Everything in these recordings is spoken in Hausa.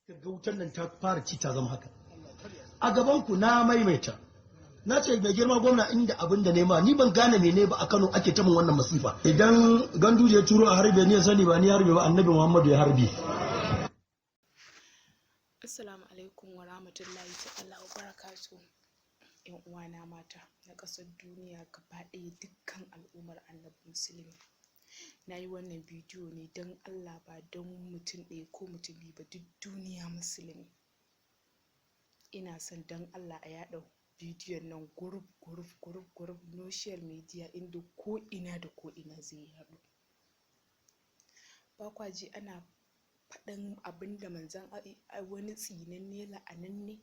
Ga wutar nan ta fara ci, ta zama haka a gaban ku. Na maimaita, na ce mai girma gwamna, inda abin da nema ni ban gane mene ba, a Kano ake ta mun wannan masifa. Idan Ganduje ya turo a harbe ni, ya sani ba ni harbe ba, Annabi Muhammadu ya harbe. Assalamu alaikum wa rahmatullahi ta'ala wa barakatuh. ‘Yan uwana mata na ƙasar duniya gaba ɗaya, dukkan al'ummar Annabi Musulmi. Na yi wannan bidiyo ne don Allah, ba don mutum ɗaya ko mutum biyu ba, duk duniya musulmi. Ina son don Allah a yaɗa bidiyon nan group group group group, social media, inda ko ina da ko ina zai yaɗu. Ba kwa ji ana faɗan abin da manzon wani tsinanne, la'ananne,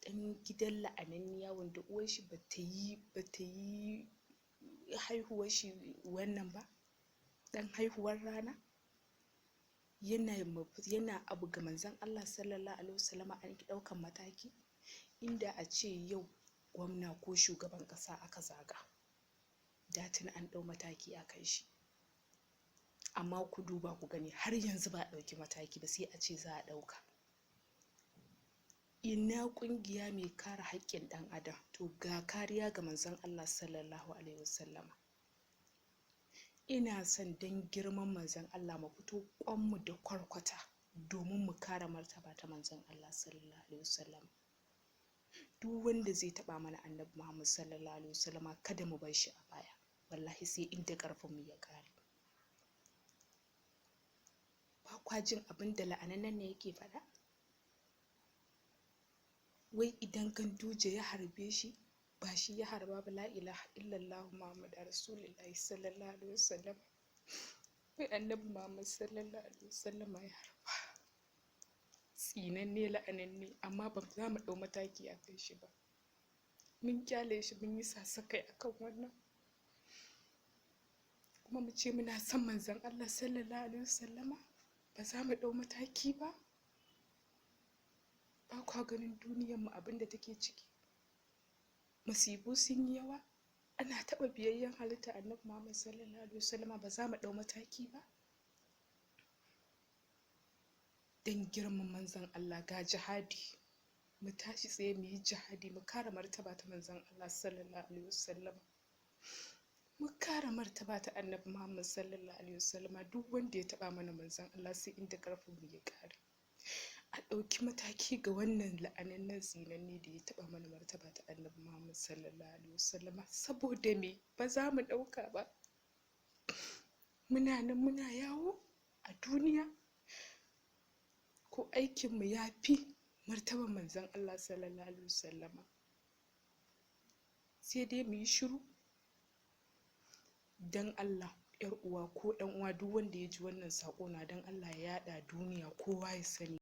ɗan gidan la'ananniya, wanda uwar shi bata yi haihuwar shi wannan ba, ɗan haihuwar rana, yana abu ga Manzon Allah sallallahu alaihi wasallama, an ƙi ɗaukan mataki. Inda a ce yau gwamna ko shugaban ƙasa aka zaga, da tuni an ɗau mataki a kan shi. Amma ku duba ku gani, har yanzu ba a ɗauki mataki ba, sai a ce za a ɗauka. Ina ƙungiya mai kare haƙƙin ɗan adam? To ga kariya ga Manzon Allah sallallahu alaihi wasallama. Ina son don girman Manzon Allah mu fito ƙwanmu da kwarkwata domin mu kare martaba ta Manzon Allah sallallahu alaihi wasallama. Duk wanda zai taɓa mana Annabi Muhammad sallallahu alaihi wasallama, kada mu bar shi a baya. Wallahi sai inda ƙarfin mu ya ƙare. Ba kwa jin abin da la'anannen ne yake faɗa? Wai idan Ganduje ya harbe shi, ba shi ya harba ba. La ilaha illallah Muhammadu Rasulullahi sallallahu alaihi wasallam. Wai Annabi Muhammad sallallahu alaihi wasallam ya harba. Tsinanne, la'ananne, amma ba za mu ɗau mataki a kan shi ba. Mun kyale shi, mun yi sasakai akan wannan, kuma mu ce muna son Manzon Allah sallallahu alaihi wasallama, ba za mu ɗau mataki ba. Ba kwa ganin duniyar mu abin da take ciki? Masifu sun yi yawa, ana taɓa biyayyen halitta Annabi Muhammad sallallahu alaihi wasallama, ba za mu ɗau mataki ba. Don girman Manzon Allah, ga jihadi, mu tashi tsaye mu yi jihadi, mu kare martaba ta Manzon Allah sallallahu alaihi wasallama, mu kare martaba ta Annabi Muhammad sallallahu alaihi wasallama. Duk wanda ya taɓa mana Manzon Allah, sai inda ƙarfin mu ya ƙare. A ɗauki mataki ga wannan la'anannen tsinanne da ya taɓa mana martaba ta Annabi Muhammad sallallahu alaihi wasallama. Saboda me ba za mu ɗauka ba? Muna nan muna yawo a duniya, ko aikinmu ya fi martaban Manzon Allah sallallahu alaihi wasallama? Sai dai mu yi shiru. Don Allah, yar uwa ko ɗan uwa, duk wanda ya ji wannan saƙo na, don Allah ya yaɗa duniya, kowa ya sani.